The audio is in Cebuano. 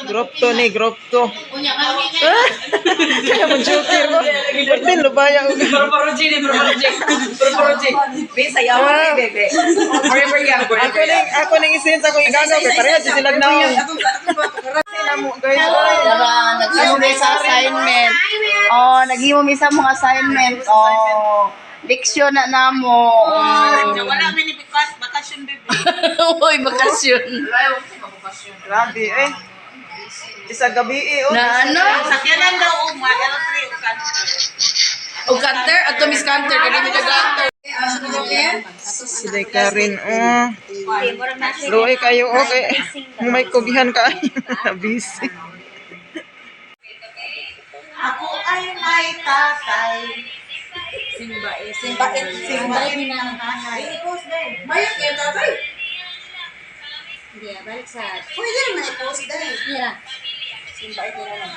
Group 2 ni, group 2. Kaya mo joker ko. Pwede lubaya og. Pero G, pero G. Pero G. Be, sayawan ni bebe. Forever young. Ako ning isense ako igagaw kay pareha jud sila naong. Sila mo, guys. Oy. Tara, naghimo mi sa assignment. Oh, naghimo mi sa mga assignment. Oh, leksyon na namo. Oh. Wala mi ni bikas, bakasyon bebe. Uy, bakasyon. Grabe eh. Isa gabi eh. Oh. Na ano? Sakyanan daw og mga L3 o kanto. O canter? Ato Miss Canter. Kani mi nag-canter. Sila Karin, oh. Luoy kayo, okay. May kugihan ka. Busy. Ako ay may tatay. Simbait. Simbait. Simbait na nanay. Mayo kay tatay. Hindi, balik sa. Pwede naman i-post dahil. Mira. Simbait nila lang.